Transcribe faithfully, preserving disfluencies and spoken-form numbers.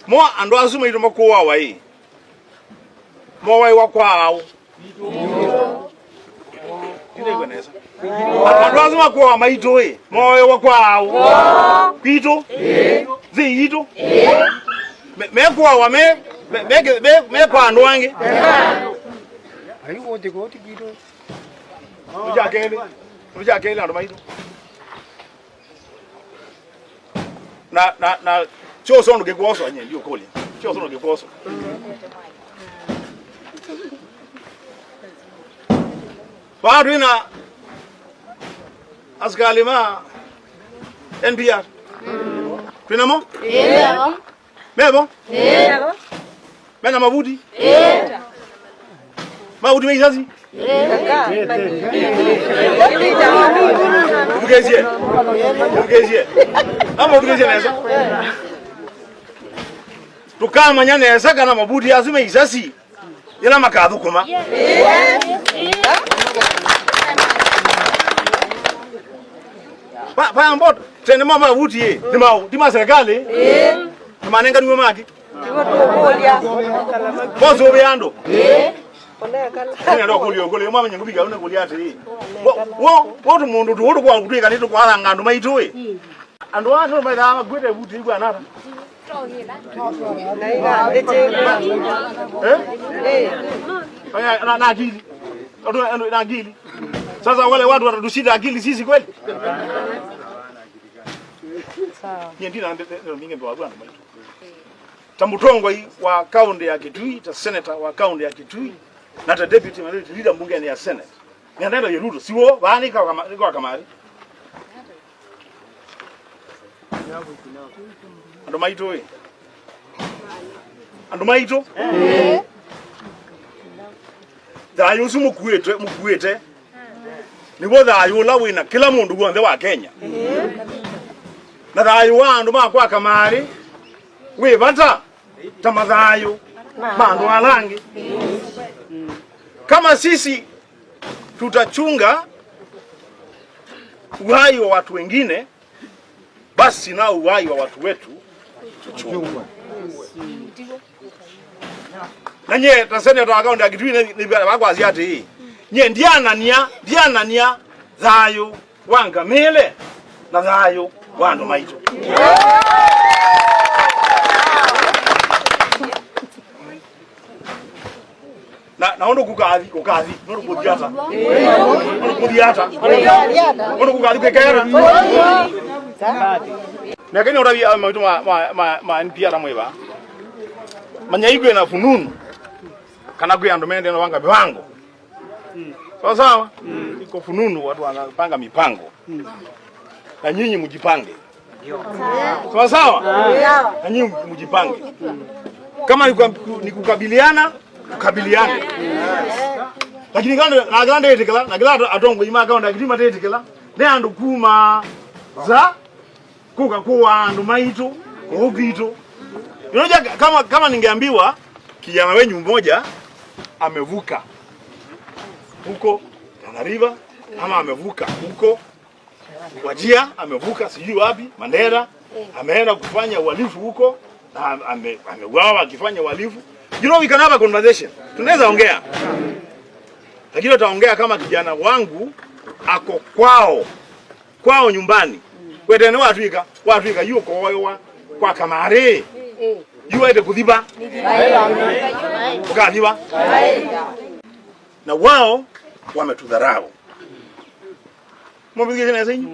Mo andũ asu maitũ makũawa ĩ, mowaĩwa kwa aũ? Ndinaigua nesa. Andũ asu makũawa maitũ ĩ, mowaĩwa kwa aũ? Kwitũ? Nthĩ yitũ? Me- mekũawa me- me- me- me- me kwa andũ angĩ? Ayu wote koti kwitũ. Nũkya kelĩ, nũkya kelĩ andũ maitũ. Na, na, na, kyoso ndũkĩkwoswa, nye ndiũkũlya. Kyoso ndũkĩkwoswa. Vaa twĩ na asikalĩ ma N P R. Twĩ namo? Ĩĩ. Mevo? Ĩĩ. Mena mavuti? Ĩĩ. Mavuti me isasi? Ĩĩ. Ũthukĩĩsye. Ũthukĩĩsye. Ama ũthukĩĩsye nesa. Tũkamanya nesa kana mavuti asu me isasi yĩla makathũkũma. Pa- paya mboto, tene ma mavuti ĩ, nĩ mau, ti ma serikali. Nĩmanenganiwe maki. Mosũvĩa andũ. Nĩenda kũlya ũkũlyo, mamenye ngũvika ũne kũlya atĩĩ. Wo, wo, wo tũmũndũ tũũ tũkwaa kũtwĩka nĩ tũkwalanga andũ maitũ ĩ. Andũ aa tũmaithaa makuĩte vuti ivwana ata? Eh? Na, na akili. Watu wana akili. Sasa wale watu watatushinda akili sisi kweli? Nye ndina nde- nde- nde- mingi mbewa bwana. Ta mũtongoi wa kaunti ya Kitui, ta senator wa kaunti ya Kitui, na ta deputy minority leader mbungeni ya Senate. Nĩenda ĩla Ruto, siwo, vaa nĩ kwa kama- nĩ kwa kamari. Andũ maitũ ĩ. Andũ maitũ. Thayũ ũsu mũkuĩte, mũkuĩte. Nĩw'o thayũ ũla wĩ na kĩla mũndũ w'onthe wa Kenya. Na thayũ wa andũ ma kwa kamari wĩ vata ta mathayũ ma andũ ala angĩ. Kama sisi tutachunga uhai wa watu wengine, basi nao uhai wa watu wetu tutachunga. Na nye ta seneta wa kaunti ya Kitui nĩ- nĩ- vakwasya atĩĩ, nye ndianania, ndianania thayũ wa ngamĩle na thayũ wa andũ maitũ. Na, na ũndũ kũkathi, kũkathi, ũndũ kũthi ata? Ũndũ kũthi ata? Ũndũ kũkathi kwĩkera? Lakini ũtavia maitũ ma, ma, ma, ma N P R mwĩva. Manya ikwĩ na fununu kana kwĩ andũ mendee na wanga mĩvango. Sawa sawa? Iko fununu watu wanapanga mipango. Na nyinyi mjipange. Sawa sawa? Na nyinyi mjipange. Kama ni kwa- ni kukabiliana, tukabiliane. Lakini kana na kana ndetikala, na kila atongoi ma kaunti ya Kitui matetikala, nĩ andũ kuma za kũka kũa andũ maitũ kũu kwitũ. Unajua, kama, kama ningeambiwa kijana wenyu mmoja amevuka huko Tana River ama amevuka huko Wajir, amevuka sijui wapi, Mandera, ameenda kufanya uhalifu huko na ame- ameuawa akifanya uhalifu. You know, we can have a conversation, tunaweza ongea, lakini utaongea kama kijana wangu ako kwao kwao nyumbani. Wetene watwika, watwika yu ũkoewa kwa kamarĩ. Yu waĩte kũthi va? Ũkathi va? Na wao wametudharau. Mũmbĩthukĩĩsye nesa inyu?